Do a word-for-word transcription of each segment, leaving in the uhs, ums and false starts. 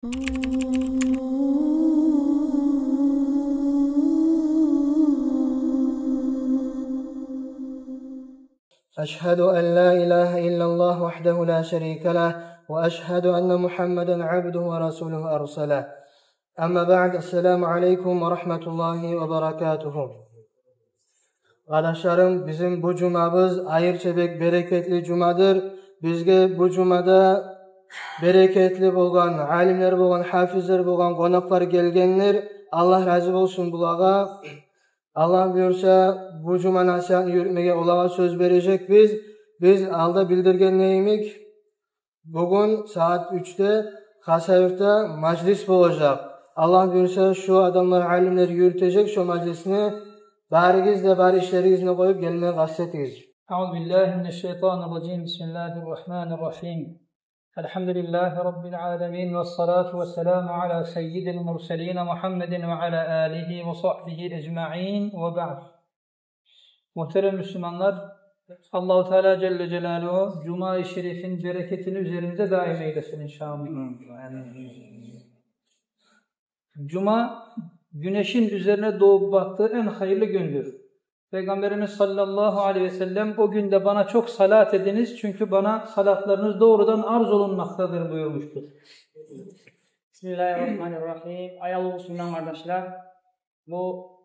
أشهد أن لا إله إلا الله وحده لا شريك له، وأشهد أن محمدا عبده ورسوله أرسله. أما بعد، السلام عليكم ورحمة الله وبركاته. Къардашларым, бизин бу жумабыз айрыча бек берекетли жумадыр. Бизге бу жумада берекетли болгъан алимлер болгъан, гьафизлер болгъан, къонакълар гелгендир. Аллагь рази болсун булагъа. Аллагь буюрса, бу жума насигьатны юрютмеге олагъа сёз бережекбиз. Биз алда билдирген йимик, бугюн сагьат уьчде Хасавюртда мажлис болажакъ. Аллагь буюрса, шо адамлар, алимлер юрютежек шо мажлисни. Барыгъыз да бар ишлеригизни къоюп гелме къаст этигиз. أعوذ بالله من الشيطان الرجيم. بسم الله الرحمن الرحيم. الحمد لله رب العالمين، والصلاة والسلام على سيد المرسلين محمد وعلى آله وصحبه أجمعين، وبعد. Мугьтерем муслиманлар, Аллагьу Таала жалла жалалугьу жумаи шерифни берекетин уьзерибизде даим эйлесин, иншааллагь. Жума гюнешни уьзерине тувуп батгъан энг хайырлы гюндюр. Пайгъамбарыбыз саллаллагьу алайгьи ва саллам: «О гюнде бана чокъ салат этигиз, чюнкю бана салатларыгъыз догърудан арз олунмакъдадыр», — буюрмушдур. بسم الله الرحمن الرحيم. Аявлу муслиман къардашлар, бу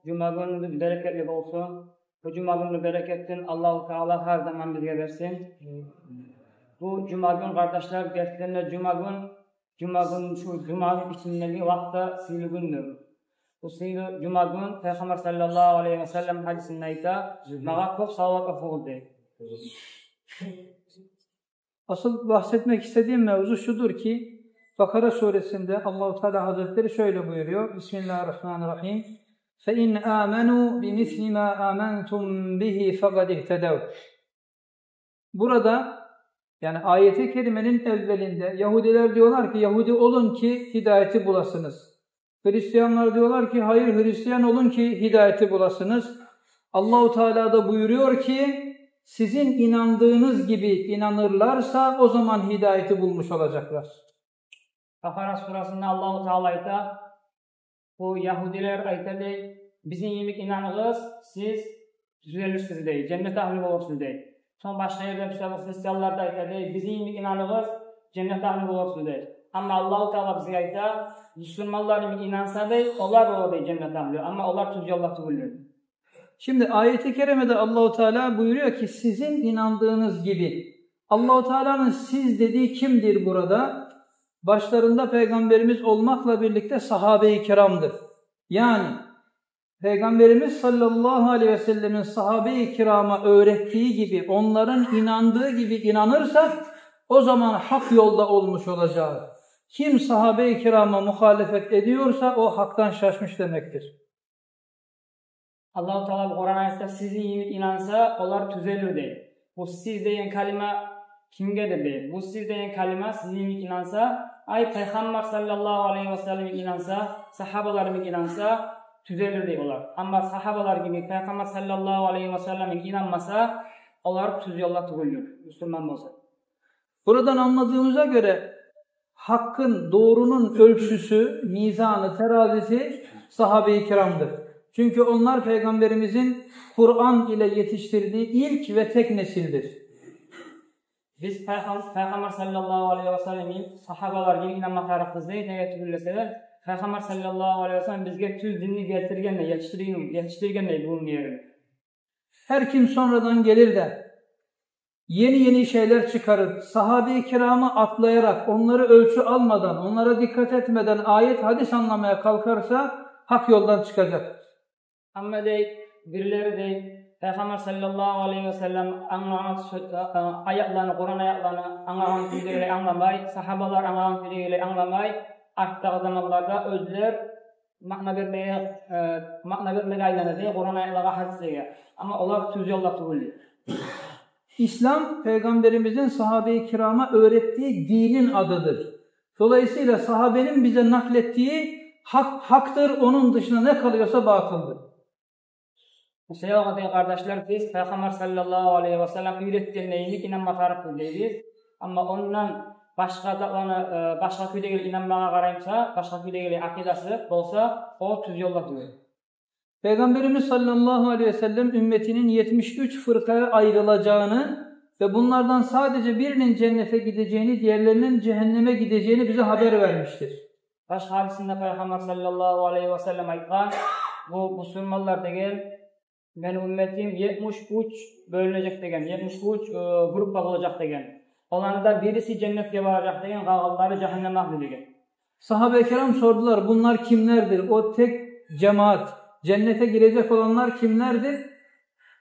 жума гюн берекетли болсун. Бу жума гюнню берекетин Аллагьу Таала гьар заман бизге берсин. Бу жума гюн, къардашлар, гертиден де жума гюн, жума гюн, шу жуманы ичиндеги вакъти сыйлы гюндюр. Бу сыйлы жума гюн Пайхаммар саллаллагьу алайгьи ва саллам гьадисинде айта: «Магъа кёп салават охугъуз», — дей. Асыл багьс этмек истедигим мавзу шудур ки, Бакъара сурасында Аллагьу Таала гьазретлери шолай буюруyor: بسم الله الرحمن الرحيم. فإن آمنوا بمثل ما آمنتم به فقد اهتدوا. Burada, yani ayeti kerimenin evvelinde Yahudiler diyorlar ki, Yahudi olun ki hidayeti bulasınız. Hristiyanlar diyorlar ki, hayır, Hristiyan olun ki hidayeti bulasınız. Allahu Teala da buyuruyor ki, sizin inandığınız gibi inanırlarsa o zaman hidayeti bulmuş olacaklar. Бакъара сурасында Аллагьу Таала айта, бу ягьудилер айта дей: «Бизин йимик инанагъыз, сиз тюзелирсиз», — дей, «женнет агьлю болурсуз», — дей. Сонг башгъа ерде бу саялы христианлар да айта дей: «Бизин йимик инанагъыз, женнет агьлю болурсуз», — дей. Амма Аллагьу Таала бизге айта: «Бусурманлар йимик инанса, — дей, — олар болур, — дей, — женнет агьлю, амма олар тюз ёлда тюгюлдюр». Şimdi ayeti kerimede Allahu Teala buyuruyor ki, sizin inandığınız gibi. Allahu Teala'nın siz dediği kimdir burada? Başlarında Peygamberimiz olmakla birlikte sahabe-i kiramdır. Yani Peygamberimiz sallallahu aleyhi ve sellemin sahabe-i kirama öğrettiği gibi, onların inandığı gibi inanırsak, o zaman hak yolda olmuş olacağız. Kim sahabe-i kirama muhalefet ediyorsa, o haktan şaşmış demektir. Аллагьу Таала бу Къуран аятда «сизин йимик инанса, олар тюзелир», — дей. Бу «сиз» деген калима кимгедир дей? Бу «сиз» деген калима сизин йимик инанса, ай, Пайхаммар саллаллагьу алайгьи ва саллам йимик инанса, сагьабалар йимик инанса, тюзелир дей олар. Амма сагьабалар йимик, Пайхаммар саллаллагьу алайгьи ва саллам йимик инанмаса, олар тюз ёлда тюгюлдюр, бусурман болса. Buradan anladığımıza göre hakkın, doğrunun ölçüsü, mizanı, terazisi sahabe-i kiramdır. Çünkü onlar Peygamberimizin Kur'an ile yetiştirdiği ilk ve tek nesildir. Биз Пайхам-, Пайхаммар саллаллагьу алайгьи ва саллам йимик, сагьабалар йимик инанма тарыкъбыз дей, неге тюгюл десе, Пайхаммар саллаллагьу алайгьи ва саллам бизге тюз динни гелтирген де, етишдирген, етишдирген де бугюнге ерли. Her kim sonradan gelir de yeni yeni şeyler çıkarıp, sahabe-i kiramı atlayarak, onları ölçü almadan, onlara dikkat etmeden ayet, hadis anlamaya kalkarsa, hak yoldan çıkacak. Амма дей, бирлери дей, Пайхаммар саллаллагьу алайгьи ва саллам англагъан сё-, а, а, аятланы, Къуран аятланы англагъан кюйдегилей англамай, сагьабалар англагъан кюйдегилей англамай, артдагъы заманларда оьзлер маъна бермеге, э, маъна бермеге айлана дей Къуран аятлагъа, гьадислеге. Амма олар тюз ёлда тюгюл дей. İslam, Peygamberimizin sahabe-i kirama öğrettiği dinin adıdır. Dolayısıyla sahabenin bize naklettiği hak, haktır, onun dışına ne kalıyorsa batıldır. Шолай болгъан, къардашлар, биз Пайхаммар саллаллагьу алайгьи ва саллам уьйретгенге йимик инанма тарыкъбыз дейбиз. Амма ондан башгъа затланы, э, башгъа кюйдегилей инанмагъа къарай буса, башгъа кюйдегилей акъидасы болса, о тюз ёлда тюгюл. Пайгъамбарыбыз саллаллагьу алайгьи ва саллам умметинин етмиш уьч фыркъагъа айрылажагъыны ва бунлардан садеже биринин женнетге гидежегини, дигерлеринин жагьаннемге гидежегини бизге хабар бермишдир. Башгъа гьадисинде Пайгъамбар саллаллагьу алайгьи ва саллам айтгъан: «Бу бусурманлар деген, мени умметим етмиш уьч бёлюнежек», — деген, етмиш уьч, э, группа болажакъ деген. «Оланы да бириси женнетге баражакъ», — деген, «къалгъанлары жагьаннемге», — деген. Сагьаба-и кирам сордулар: «Бунлар кимлердир? О тек жамаат, женнетге гирежек оланлар кимлердир?»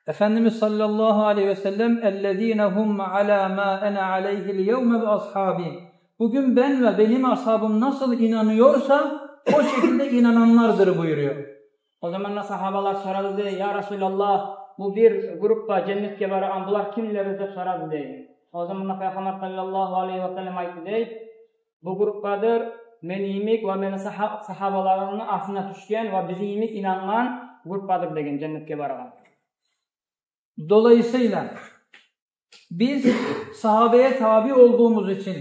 Эфендимиз саллаллагьу алайгьи ва саллам: «Эллезина гьум ала ма ана алайгьил явма ва асгьаби». Бугюн мен ва мени асгьабым насыл инанıyorsa, о шекилде инананлардыр, буюруyor. О заманда сагьабалар сорады дей: «Я Расулаллагь, бу бир группа женнетге барагъан, булар кимлер?» — деп сорады дей. О заманда Пайгъамбар саллаллагьу алайгьи ва саллам айтды дей: «Бу группадыр мени йимик ва мени сагьа-, сагьабаларымны артына тюшген ва бизин йимик инангъан группадыр», — деген, женнетге барагъан. Долайысыйла биз сагьабагъа таби olduğumuz için,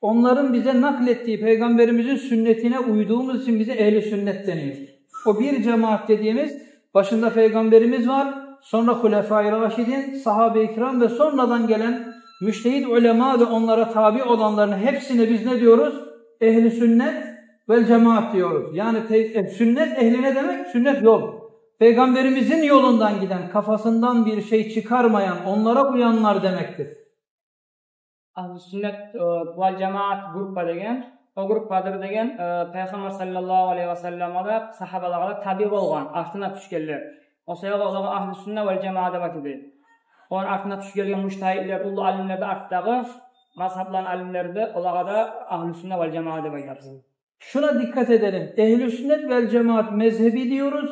onların bize naklettiği Peygamberimizin sünnetine uyduğumuz için bize ehli sünnet deniyor. O bir cemaat dediğimiz, başında Peygamberimiz var, sonra Hulefai Raşidin, sahabe-i kiram ve sonradan gelen müçtehit ulema ve onlara tabi olanların hepsine biz ne diyoruz? Ehli sünnet vel cemaat diyoruz. Yani te-, e, sünnet ehli ne demek? Sünnet yol. Peygamberimizin yolundan giden, kafasından bir şey çıkarmayan, onlara uyanlar demektir. Агьлу суннат, э, вал жамаат группа деген, о группадыр деген, э, Пайхаммар саллаллагьу алайгьи ва салламгъа да, сагьабалагъа да таби болгъан, артына тюшгенлер. О саялы олагъа агьлу сунна вал жамаа деп айтылды. Оланы артына тюшген мужтагьидлер, уллу алимлер де, артдагъы мазгьабланы алимлери де, олагъа да агьлу сунна вал жамаа деп айтабыз. Şuna dikkat edelim. Ehli sünnet vel cemaat mezhebi diyoruz.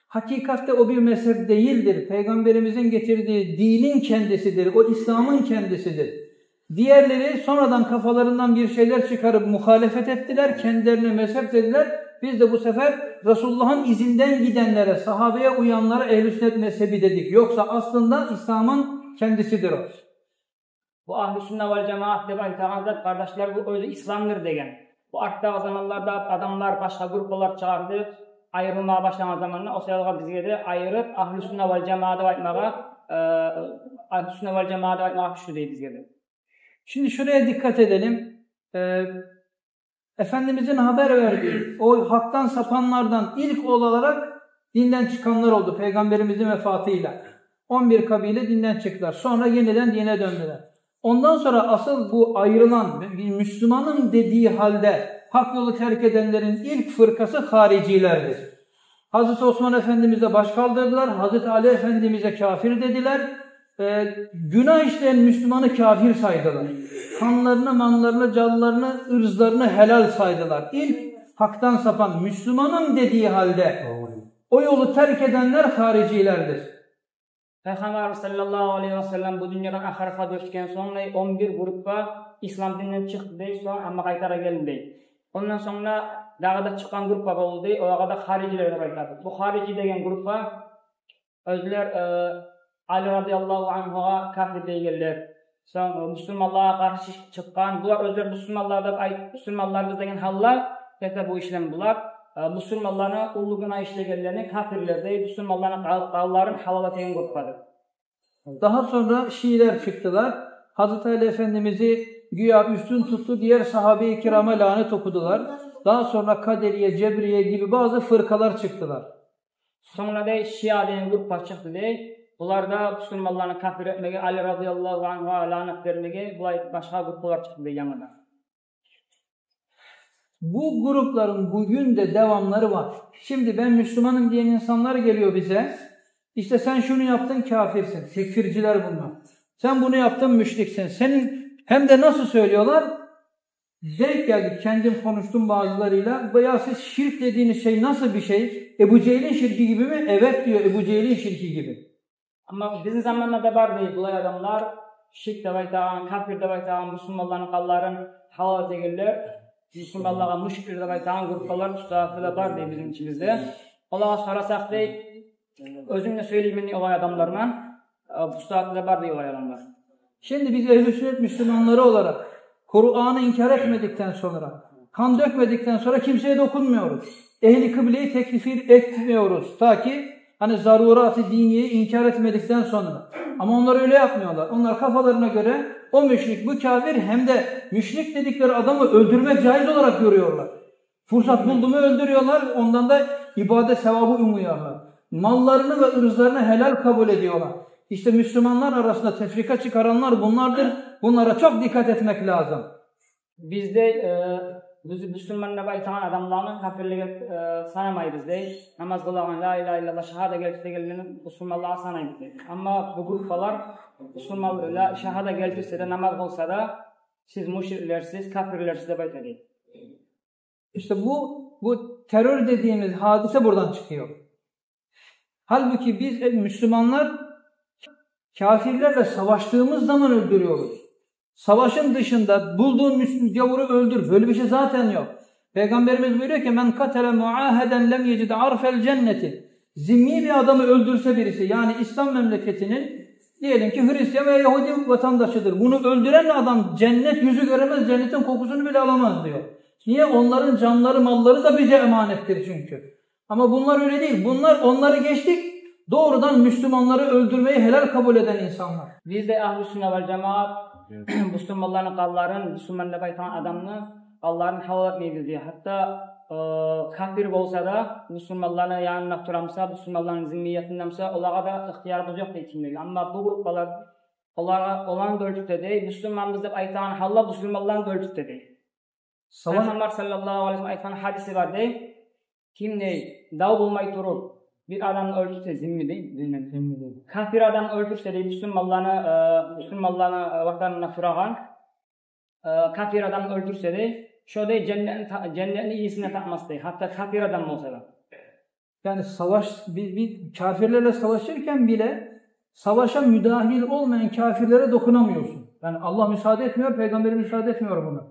Hakikatte o bir mezhep değildir. Peygamberimizin getirdiği dinin kendisidir. O İslam'ın kendisidir. Diğerleri sonradan kafalarından bir şeyler çıkarıp muhalefet ettiler. Kendilerine mezhep dediler. Biz de bu sefer Resulullah'ın izinden gidenlere, sahabeye uyanlara ehl-i sünnet mezhebi dedik. Yoksa aslında İslam'ın kendisidir o. Бу агьлу сунна вал жамаат деп айтагъан зат, къардашлар, бу оьзю исламдыр деген. Бу артдагъы заманларда адамлар башгъа группалар чыгъарды, айрылмагъа башлагъан заманда, о саялы бизге де айырып агьлу сунна вал жамаа деп айтмагъа, э, агьлу сунна вал жамаа деп айтмагъа тюшдю дей бизге де. Şimdi şuraya dikkat edelim. Ee, Efendimizin haber verdiği o haktan sapanlardan ilk olarak dinden çıkanlar oldu Peygamberimizin vefatıyla. On bir kabile dinden çıktılar. Sonra yeniden dine döndüler. Ondan sonra asıl bu ayrılan, bir Müslümanım dediği halde hak yolu terk edenlerin ilk fırkası haricilerdir. Hazreti Osman Efendimiz'e baş kaldırdılar. Hazreti Ali Efendimiz'e kafir dediler. E, günah işleyen Müslümanı kafir saydılar. Kanlarını, manlarını, canlarını, ırzlarını helal saydılar. İlk haktan sapan, Müslümanım dediği halde o yolu terk edenler haricilerdir. Пайхаммар саллаллагьу алайгьи ва саллам бу дюньядан ахыратгъа гёчген сонг, он бир группа ислам дининден чыкъды дей, сонг амма къайтара гелди дей. Ондан сонг да дагъы да чыкъгъан группа болду дей, олагъа да харижилер деп айтады. Бу харижи деген группа оьзлер, э, Али радияллагьу ангьугъа капир дейгенлер. Сонг, э, бусурманлагъа къаршы чыкъгъан, булар оьзлер бусурманлар деп айт-, бусурманларбыз деген гьалда эте бу ишлени булар. Э, бусурманланы уллу гюнагь ишлегенлени капирлер дей, бусурманланы къал-, къанларын гьалал этеген группадыр. Daha sonra Şiiler çıktılar. Hazreti Ali Efendimiz'i güya üstün tuttu, diğer sahabe-i kirama lanet okudular. Daha sonra Kaderiye, Cebriye gibi bazı fırkalar çıktılar. Сонг да дей шиа деген группа чыкъды дей. Булар да бусурманланы капир этмеге, Али радияллагьу ангьугъа ланат бермеге, булай башгъа группалар чыкъды дей янгыдан. Bu grupların bugün de devamları var. Şimdi ben Müslümanım diyen insanlar geliyor bize. İşte sen şunu yaptın, kafirsin. Tekfirciler bunlar. Sen bunu yaptın, müşriksin. Senin hem de nasıl söylüyorlar? Denk geldik, kendim konuştum bazılarıyla. "Ya siz şirk dediğiniz şey nasıl bir şey? Ebu Cehil'in şirki gibi mi?" "Evet," diyor, "Ebu Cehil'in şirki gibi." Амма бизин заманда да бар дей булай адамлар, ширк деп айтагъан, капир деп айтагъан, бусурманланы къанларын гьалал этегенлер, бусурманлагъа мушриклер деп айтагъан группалар, уставлар да бар дей бизин ичибизде. Олагъа сорасакъ дей, оьзюм де сёйлеймен дей олай адамлардан, э, уставлар да бар дей олай адамлар. Şimdi biz ehl-i sünnet Müslümanları olarak Kur'an'ı inkar etmedikten sonra, kan dökmedikten sonra kimseye dokunmuyoruz. Ehli kıbleyi tekfir etmiyoruz. Ta ki hani zarurat-ı diniyeyi inkar etmedikten sonra. Ama onlar öyle yapmıyorlar. Onlar kafalarına göre o müşrik, bu kafir, hem de müşrik dedikleri adamı öldürmek caiz olarak görüyorlar. Fırsat buldu mu öldürüyorlar, ondan da ibadet sevabı umuyorlar. Mallarını ve ırzlarını helal kabul ediyorlar. İşte Müslümanlar arasında tefrika çıkaranlar bunlardır. Bunlara çok dikkat etmek lazım. Биз дей, э, биз бусурман деп айтагъан адамланы капирлеге, э, санамайбыз дей. Намаз къылагъан, ла илагьа иллаллагь, шагьада гелтирегенлени бусурманлагъа санайбыз дей. Амма бу группалар бусурман, ла, шагьада гелтирсе де, намаз къылса да, сиз мушриклерсиз, капирлерсиз деп айта дей. İşte bu, bu terör dediğimiz hadise buradan çıkıyor. Halbuki biz, e, Müslümanlar kafirlerle savaştığımız zaman öldürüyoruz. Savaşın dışında bulduğun Müslüman gavuru öldür. Böyle bir şey zaten yok. Peygamberimiz buyuruyor ki, "Men katele muaheden lem yecid arfel cenneti." Zimmi bir adamı öldürse birisi, yani İslam memleketinin, diyelim ki Hristiyan veya Yahudi vatandaşıdır. Bunu öldüren adam cennet yüzü göremez, cennetin kokusunu bile alamaz diyor. Niye? Onların canları, malları da bize emanettir çünkü. Ama bunlar öyle değil. Bunlar, onları geçtik, doğrudan Müslümanları öldürmeyi helal kabul eden insanlar. Биз дей агьлюсюнна вал жамаат бусурманланы къанларын, бусурман деп айтагъан адамны къанларын гьалал этмейбиз дей. Гьатта, э, капир болса да, бусурманланы янында тура буса, бусурманланы зиммиятында буса, олагъа да ихтиярыбыз ёкъ дей тингмеге. Амма бу группалар, олар, оланы да оьлтюрте дей, бусурманбыз деп айтагъан гьалда бусурманланы да оьлтюрте дей. Салам. Пайхаммар саллаллагьу алайгьи ва саллам айтгъан гьадиси бар дей. Ким дей, дав болмай туруп бир адамны оьлтюрсе, зимми дей, зимми дей, зимми дей. Капир адамны оьлтюрсе дей, бусурманланы, э, бусурманланы, э, ватанында турагъан, э, капир адамны оьлтюрсе дей, шо дей женнетни та-, женнетни ийисин де татмас дей, гьатта капир адам болса да. Yani savaş, bir, bir kafirlerle savaşırken bile savaşa müdahil olmayan kafirlere dokunamıyorsun. Yani Allah müsaade etmiyor, Peygamberimiz müsaade etmiyor buna.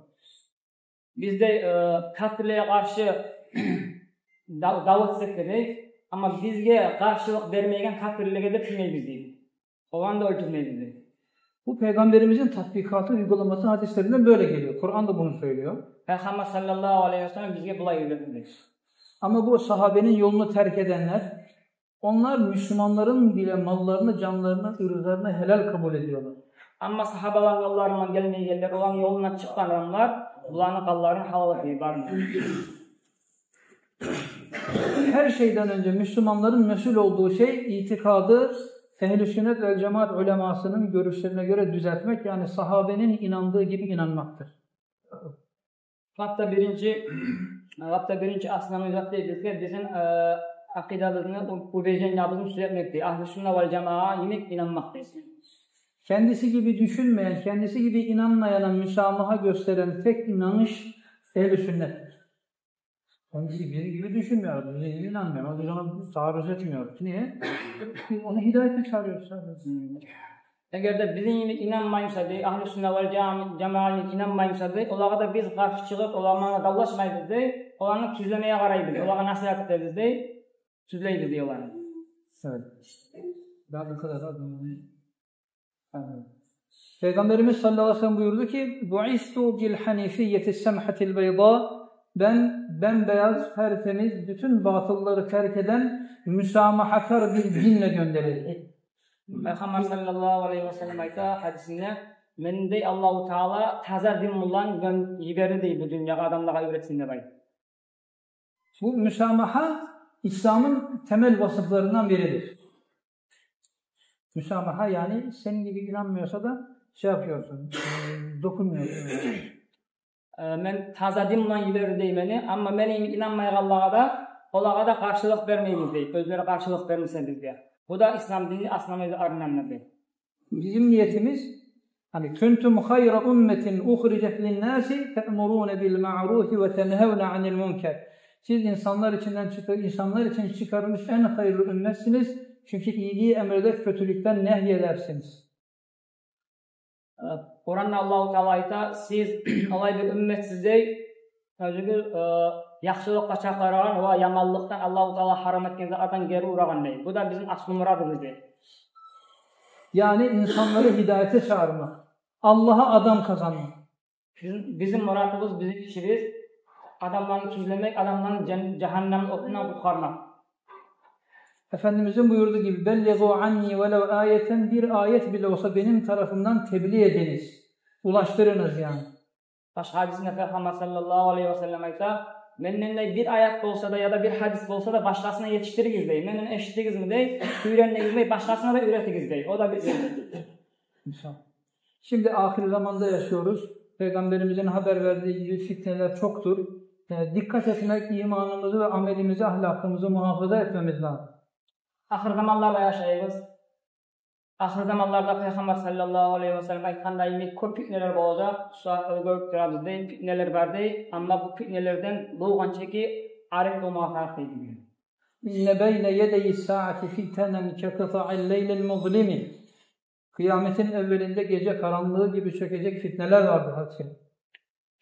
Биз дей, э, капирлеге къаршы да-, дав этсек де дей, амма бизге къаршылыкъ бермейген капирлеге де тиймейбиз дей. Оланы да оьлтюрмейбиз дей. Bu Peygamberimizin tatbikatı, uygulaması hadislerinden böyle geliyor. Kur'an da bunu söylüyor. Пайхаммар саллаллагьу алайгьи ва саллам бизге булай уьйретди дей. Ama bu sahabenin yolunu terk edenler, onlar Müslümanların bile mallarını, canlarını, ırzlarını helal kabul ediyorlar. Амма сагьабаланы ёлларындан гелмейгенлер, оланы ёлундан чыкъгъан адамлар, буланы къанларын гьалал этмей бармай. Her şeyden önce Müslümanların mesul olduğu şey itikadı, Ehl-i Sünnet ve Cemaat ulemasının görüşlerine göre düzeltmek, yani sahabenin inandığı gibi inanmaktır. Лап да биринчи, лап да биринчи основной зат дей бизге, бизин, э, акъидабызны, у-, убеждениябызны тюзетмек дей. Агьлюсюнна вал жамаа йимик инанмакъ дей. Kendisi gibi düşünmeyen, kendisi gibi inanmayana müsamaha gösteren tek inanış Ehl-i Sünnet'tir. Kendisi bizim gibi düşünmüyor, bizim gibi inanmıyor. Biz ona taarruz etmiyoruz. Niye? Biz onu hidayete çağırıyoruz sadece. Эгер де бизин йимик инанмай буса дей, агьлюсюнна вал жам-, жамаа йимик инанмай буса дей, олагъа да биз къаршы чыгъып, олар булан давлашмайбыз дей, оланы тюзлемеге къарайбыз, олагъа насигьат этебиз дей, тюзлейбиз дей оланы. Evet. Daha bu kadar da bunu Peygamberimiz sallallahu aleyhi ve sellem buyurdu ki, "Bu'istu bil hanifiyyeti semhatil beyda." Ben bembeyaz, tertemiz, bütün batılları terk eden, müsamahakar bir dinle gönderildi. Пайхаммар саллаллагьу алайгьи ва саллам айта гьадисинде, "Мени дей Аллагьу Таала таза дин булан гён-, йиберди дей бу дюньягъа адамлагъа уьйретсин деп" айта. Bu müsamaha İslam'ın temel vasıflarından biridir. Müsamaha, yani senin gibi inanmıyorsa da şey yapıyorsun, e, dokunmuyorsun. Э, мен таза дин булан йиберди дей мени, амма мени йимик инанмайгъанлагъа да, олагъа да къаршылыкъ бермейбиз дей, оьзлери къаршылыкъ бермесе бизге. Бу да ислам динни основной арнаннан дей. Bizim niyetimiz, hani, "Kuntum hayra ummetin uhricet linnasi te'murune bil ma'rufi ve tenhevne anil munker." Siz insanlar içinden çıkar-, insanlar için çıkarılmış en hayırlı ümmetsiniz. Çünkü iyiliği emreder, kötülükten nehyedersiniz. Э, Къуранда Аллагьу Таала айта, сиз олай бир умметсиз дей, оьзюгюз, э, яхшылыкъгъа чакъырагъан ва яманлыкъдан, Аллагьу Таала гьарам этген затдан гери урагъан дей. Бу да бизин аслу мурадыбыз дей. Yani insanları hidayete çağırmak, Allah'a adam kazanmak. Бизин, бизин муратыбыз, бизин ишибиз адамланы тюзлемек, адамланы жан-, жагьаннемни отундан къутгъармакъ. Эфендимизин буюрдугъу гиби: «Беллигъу анни валав аятан», бир аят биле болса беним тарафымдан теблигъ этигиз, улашдырыгъыз, яни. Башгъа гьадисинде Пайхаммар саллаллагьу алайгьи васаллам айта: «Менден де бир аят болса да, яда бир гьадис болса да, башгъасына етишдиригиз», – дей. «Менден эшитдигизми, – дей, – уьйрендигизми, башгъасына да уьйретигиз», – дей. О да бизин. Иншаллагь. Шимди ахыр заманда яшайбыз. Пайгъамбарыбызны хабар бердиги йимик, фитнелер чокъдур. Э, дикъкъат этмек, иманыбызны ва амалыбызны, ахлакъыбызны мугьафаза этмемиз лазим. Ахыр заманларда яшайбыз. Ахыр заманларда Пайхаммар саллаллагьу алайгьи васаллам айтгъандай йимик, кёп фитнелер болажакъ. Шо гьакъда гёрюп турабыз дей, фитнелер бар дей. Амма бу фитнелерден болгъанча ки арек болмагъа тарыкъ дей. «Инна байна ядай саати фитанан какъитаил лайлил музлими». Къыяматны эввелинде гече къарангылыгъы гиби чёкежек фитнелер бардыр, гьатта.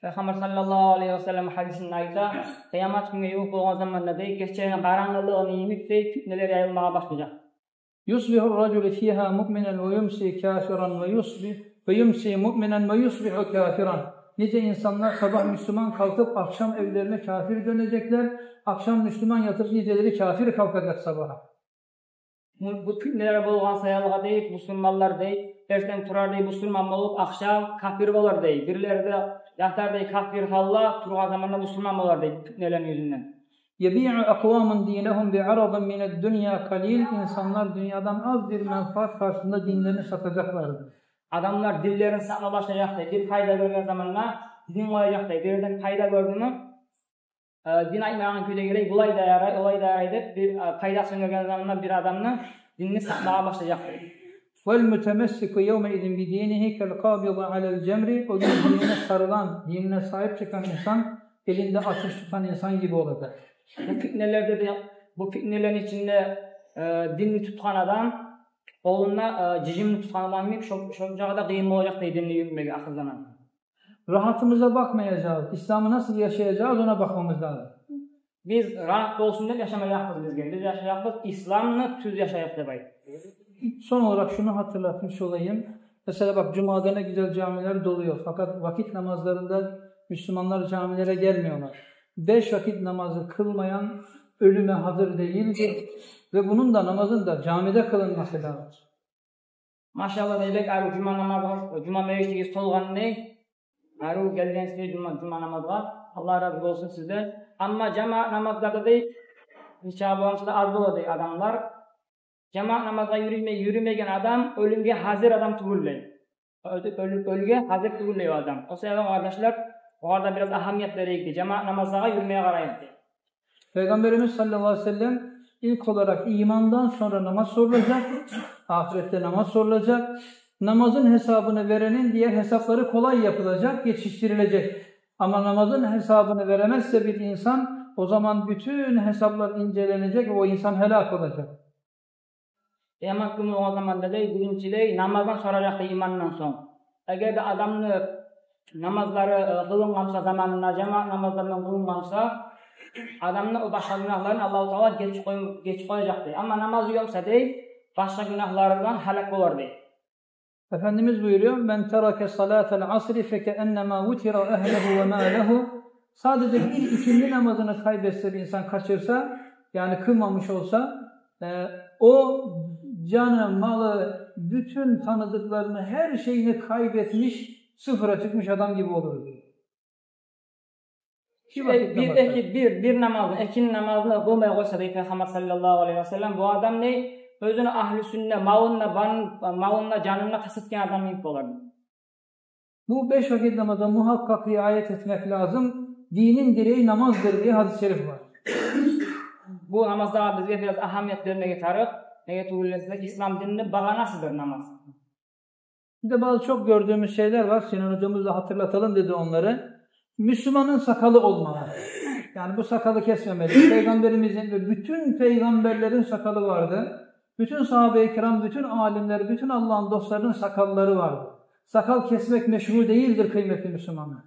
Пайхаммар саллаллагьу алайгьи васаллам гьадисинде айта: «Къыямат гюнге ювукъ болгъан заманда, – дей, – гечени къарангылыгъыны йимик, – дей, – фитнелер яйылмагъа башлажакъ». «Юсбигьу ражулу фигьа муъминан ва юмси кафиран ва юсбигь-, ва юмси муъминан ва юсбигьу кафиран». Нече инсанлар сабагь муслиман къалкъып, ахшам эвлерине кафир дёнежеклер, ахшам муслиман ятып, гечелери кафир къалкъажакъ сабагь. Бу, бу фитнелер болгъан саялы дей, муслиманлар дей, эртен турар дей муслиман болуп, ахшам капир болар дей. Бирлери де ятар дей капир гьалда, тургъан заманда муслиман болар дей, фитнелени юзюнден. «Ябиъу акъвамун динагьум биарадин минад-дунья къалил». Инсанлар дюньядан аз бир менфаат къаршысында динлерин сатажакълар. Адамлар динлерин сатма башлажакъ дей. Бир пайда гёрген заманда дин къояжакъ дей. Бир ерден пайда гёрдюмю, э, дин айтмагъан кюйде герек, булай да ярай, олай да ярай деп, бир, э, пайдасын гёрген заманда бир адамны динни сатмагъа башлажакъ дей. «Вал мутамассику явмаизин бидинигьи кал къабизи алал жамри». О гюн динине сарылгъан, динине сагьип чыкъгъан инсан элинде атыш тутгъан инсан гиби болажакъ. Бу фитнелерде де, бу фитнелени ичинде, э, динни тутгъан адам къолунда, э, жыжымны тутгъан адам йимик, шо-, шончакъы да къыйын болажакъ дей динни юрютмеге ахыр заман. Рагьатыбызгъа бакъмайажакъбыз, исламны насил яшаяжакъбыз, огъар бакъмамыз лазим. Биз рагьат болсун деп яшамажакъбыз бизге. Биз яшажакъбыз исламны тюз яшайыкъ деп айтып. Сонг оларакъ шуну гьатирлетмиш болайым. Масала, бакъ, жумада не гюзел жамилер долуй, факъат вакъти намазларында муслиманлар жамилеге гелмей олар. Беш вакъти намазны къылмайгъан оьлюме гьазир дегилдир. Ва муну да, намазны да жамиде къылынмасы лазим. Машаллагь дей, бек арив жума намазы, жума межитигиз толгъан дей. Арив гелгенсиз дей жума, жума намазгъа. Аллагь рази болсун сизден. Амма жамаат намазларда дей, нечакъы болгъанча да аз бола дей адамлар. Жамаат намазгъа юрюме-, юрюмейген адам оьлюмге гьазир адам тюгюл дей. Оьлю-, оьлю-, оьлюмге гьазир тюгюл дей о адам. О себепден, къардашлар, огъар да бираз агьамият берейик дей. Жамаат намазлагъа юрюмеге къарайыкъ дей. Пайгъамбарыбыз саллаллагьу алайгьи ва саллам: «Илк оларакъ имандан сонгра намаз сорулажакъ, ахыратда намаз сорулажакъ. Намазны гьисабын беренин дигер гьисаплары къолай япылажакъ, етишдирилежек. Амма намазны гьисабын беремесе бир инсан, о заман бютюн гьисаплар инжеленежек, о инсан гьалек болажакъ». Къыямат гюню о заманда дей, биринчилей намаздан соражакъ дей имандан сонг. Эгер де адамны намазлары, э, къылынгъан буса заманында, жамаат намазларындан къылынгъан буса, адамны о башгъа гюнагьларын Аллагьу Таала гечип къой-, гечип къояжакъ дей. Амма намазы ёкъ буса дей, башгъа гюнагьларындан гьалек болар дей. Эфендимиз буюруyor: «Мен тарака салатал асри факааннама вутира агьлугьу ва малугьу». Садеже бир икинди намазны къайбетсе, бир инсан къачырса, яни къылмамыш болса, э, о жаны, малы, бютюн таныдыкъларыны, гьар шейин къайбетмиш, сыфыргъа чыкъмыш адам гиби болур. Бир, бир, эки, бир, бир намазны, экинди намазны къылмай къойса дей Пайхаммар саллаллагьу алайгьи ва саллам, бу адам дей, оьзюню агьлюсюн де, малын да, бан-, малын да, жанын да тас этген адам йимик болар. Бу беш вакъти намазгъа мугьакъкъакъ риаят этмек лазим. Динни диреги намаздыр деген гьадис-шериф бар. Бу намазлагъа бизге бираз агьамият бермеге тарыкъ. Неге тюгюл десенг, ислам динни багъанасыдыр намаз. Бизде бары чокъ гёрдюгюмюз шейлер бар, Синан гьожамыз да гьатырлаталым деди онлары. Муслиманны сакъалы болмагъан. Яни бу сакъалы кесмемели. Пайгъамбарыбызны ва бютюн пайгъамбарланы сакъалы барды. Бютюн сагьаба-и кирам, бютюн алимлер, бютюн Аллагьны досларыны сакъаллары барды. Сакъал кесмек машру дегилдир, къыйматлы муслиманлар.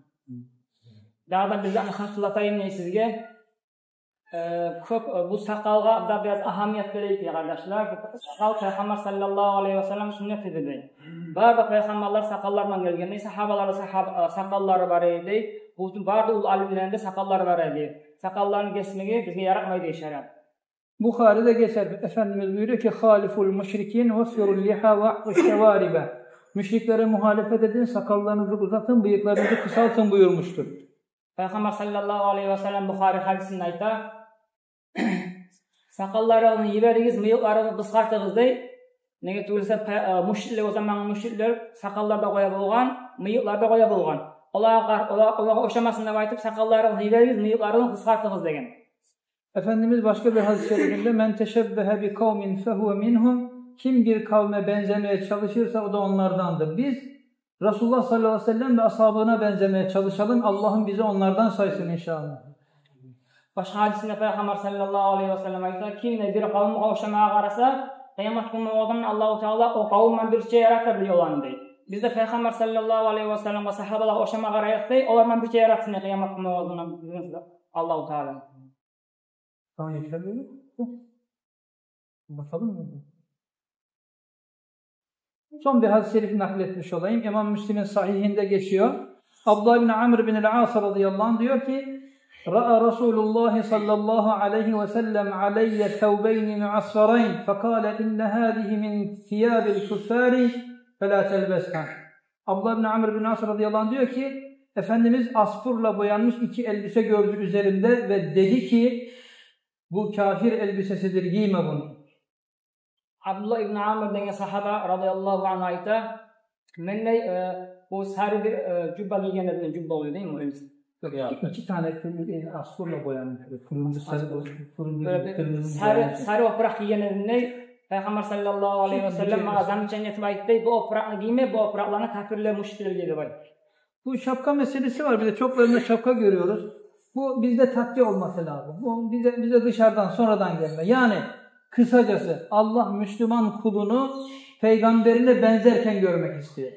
Дагъы да бир затны гьатырлатайым мен сизге. Э, кёп, э, бу сакъалгъа да бираз агьамият берейик, я къардашлар. Бу сакъал Пайхаммар саллаллагьу алайгьи васаллам суннат эди дей. Бары да пайхаммарлар сакъаллар булан гелген дей, сагьабалар да сагьаб-, э, сакъаллары бар эди дей. Бу бары да уллу алимлени де сакъаллары бар эди. Сакъалларын гесмеге бизге ярашмай дей шариат. Бухариде гечер, Эфендимиз буюруyor ki: «Халифул мушрикин ваффирул лиха ваъфу шавариба». Мюшриклеге мухалифет эдин, сакъалларыгъызны узатын, быйыкъларыгъызны къысалтын буюрмушдур. Пайхаммар саллаллагьу алайгьи васаллам Бухари гьадисинде айта: «Сакъалларыгъызны йиберигиз, мыйыкъларыгъызны къысгъартыгъыз», — дей. Неге тюгюл эсе, пе-, э, мушриклер, о замангъы мушриклер сакъаллар да къоя болгъан, мыйыкълар да къоя болгъан. Олагъа къар-, ола-, олагъа ошамасын деп айтып, «Сакъалларыгъызны йиберигиз, мыйыкъларыгъызны къысгъартыгъыз», — деген. Эфендимиз башгъа бир гьадис-и шерифинде: «Мен тешеббегье би къавмин фагьува мингьум». Ким бир къавме бенземеге чалышырса, о да онлардандыр. Биз Расулуллагь саллаллагьу алайгьи васаллам ва асгьабына бенземеге чалышалым. Аллагьым бизин онлардан сайсын, иншааллагь. Башгъа гьадисинде Пайхаммар саллаллагьу алайгьи васаллам айта: «Ким де бир къавмгъа ошамагъа къараса, къыямат гюн болгъанда Аллагьу Таала о къавумдан бирче яратыр дей оланы», — дей. Биз де Пайхаммар саллаллагьу алайгьи васалламгъа, сагьабалагъа ошама къарайыкъ дей, олардан бирче яратсын дей къыямат гюн болгъанда Аллагьу Таала. Tamam, yeterli mi? Bakalım mı? Son bir hadis-i şerif nakletmiş olayım. İmam Müslim'in sahihinde geçiyor. Abdullah bin Amr bin el-As radıyallahu anh diyor ki: «Ra'a Resulullah sallallahu aleyhi ve sellem aleyye sevbeyni muasfarayn, fekale: inne hâzihi min siyabil kuffari, felâ telbesha.» Abdullah bin Amr bin As radıyallahu anh diyor ki: Efendimiz asfurla boyanmış iki elbise gördü üzerimde ve dedi ki: "Bu kafir elbisesidir, giyme bunu." Abdullah ibn Amr деген сагьаба радияллагьу ангьу айта: «Мен де, э, бу сари бир, э, жубба гийген эдим», — жубба олай дейми, олай эмес? Yok, iki tane kırmızı, e, asfurla boyanmış, böyle turuncu, sarı, turuncu, böyle bir kırmızı sari, boyanmış. Сари опуракъ гийген эдим дей. Пайхаммар саллаллагьу алайгьи ва саллам магъа замечание этип айтды дей: «Бу опуракъны гийме, бу опуракъланы кафирлер, мушриклер гиеди», — деп айтды. Bu şapka meselesi var. Bir de çoklarında şapka görüyoruz. Bu bizde tatlı olması lazım. Bu bize, bize dışarıdan, sonradan gelme. Yani kısacası Allah Müslüman kulunu peygamberine benzerken görmek istiyor.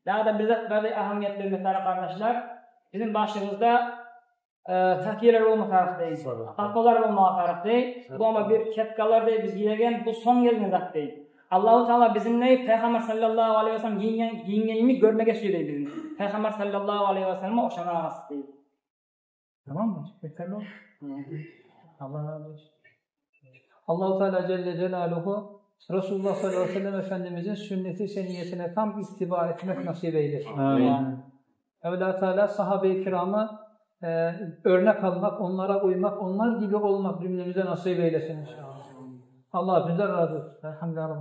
Дагъы да бир зат бар дей, агьамият бермеге тарыкъ, къардашлар. Бизин башыбызда, э, такиялар болма тарыкъ дей. Садакъа. Къапалар болма тарыкъ дей. Садакъа. Бу ама бир кепкалар дей, биз гиеген, бу сонг гелген зат дей. Аллагьу Таала бизин дей, Пайхаммар саллаллагьу алайгьи ва саллам гийинген, гийингенни гёрмеге сюе дей бизин. Пайхаммар саллаллагьу алайгьи ва салламгъа ошамагъа къаст дей. Tamam mı? Yeterli olsun. Hı. Allah razı olsun. Allahu Teala Celle Celaluhu Resulullah sallallahu aleyhi ve sellem Efendimizin sünnet-i seniyyesine tam ittiba etmek nasip eylesin. Amin. Mevla Teala sahabe-i kiramı, e, örnek almak, onlara uymak, onlar gibi olmak cümlemize nasip eylesin inşallah. Allah bizden razı olsun. Elhamdülillah.